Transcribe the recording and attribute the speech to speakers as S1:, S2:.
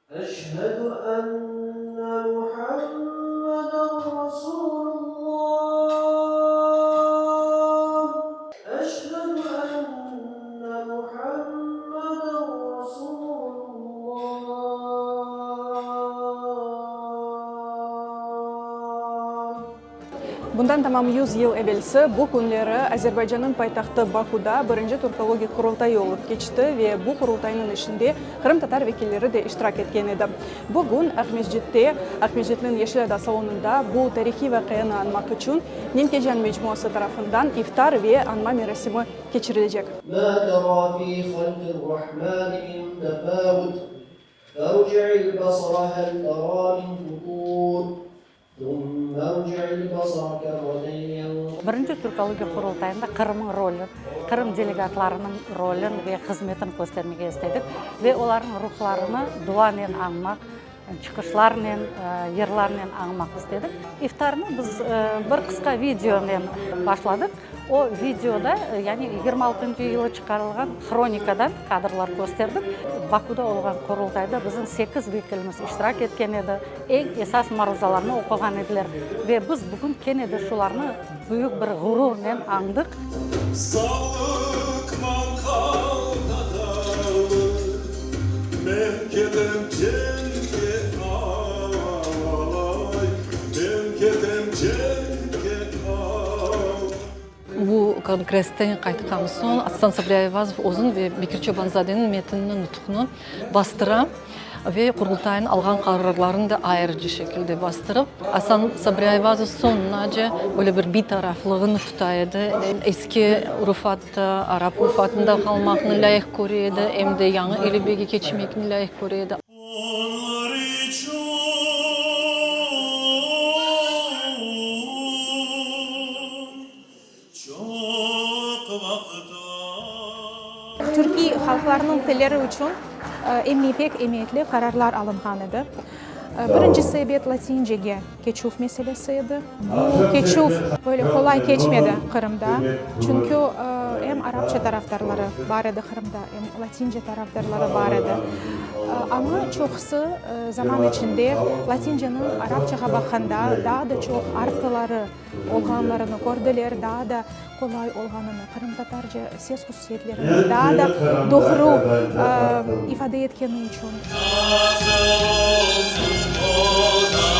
S1: Eşhedü enne Muhammeden Rasulullah Eşhedü enne Muhammeden Rasulullah.
S2: Bundan tamam 100 yıl evelsi bu künleri Azerbaycannıñ paytahtı Bakuda birinci Türkologik qurultayı olıp keçti ve bu qurultaynıñ işinde qırımtatar vekilleri de iştirak etken edi. Bugün Aqmescitte, Aqmescitniñ Yeşil ada salonında bu tarihiy vaqianı añmaq içün Nenkecan mecmuası tarafından iftar ve añma merasimi keçirilecek.
S1: Ma tera fi halqir-Rahmani min tefavut, ferci'il basara hel tera min futur.
S3: Birinci Türkologik qurultayında Qırımıñ rolü, Qırım delegatlarınıñ rolün ve hızmetin köstermege istedik ve olarnıñ ruhlarını duanen añmaq, çıqışlarnen, yırlarnen añmaq istedik. İftarnı biz bir qısqa videonen başladıq. O videoda, yani yigirmi altıncı yılı çıqarılğan hronikadan kadrlar kösterdik. Bakuda olğan qurultayda bizim sekiz vekilimiz iştirak etken edi, eñ esas maruzalarnı oquğan ediler. Ve biz bugün kene de şularnı büyük bir ğururnen añdıq.
S4: Sağlıqman qal, tatarlar, Men ketem cenkke, ay, Men ketem cenkke, ay.
S5: Bu kongressten qaytqan soñ Asan Sabri Ayvazov özüniñ ve Bekir Çobanzadeniñ metinini, nutuqnı bastıra ve Qurultaynıñ alğan qararlarını da ayrıca şekilde bastırıp, Asan Sabri Ayvazov soñunace böyle bir bitaraflığını tuta edi, eski urufatta, arap urufatında qalmaqnı lâyıq köre edi, em de yañı elifbege keçmekni lâyıq köre edi.
S4: Onlar içün çoq vaqıtlar.
S6: Türkiy halqlarınıñ tilleri içün pek emiyetli qararlar alınğan edi. Birincisi, ebet, latincege keçüv meselesi edi. Bu keçüv böyle qolay keçmedi Qırımda, çünki em arapça tarafdarları bar edi Qırımda, em latince tarafdarları bar edi. Amma çoqusı zaman içinde latinceniñ arapçağa baqqanda daa da çoq artıları olğanlarını kördiler, daa da qolay olğanını, qırımtatarca ses hususiyetlerini daa da doğru ifade etkeni içün.
S4: Nasıl olsun o zaman?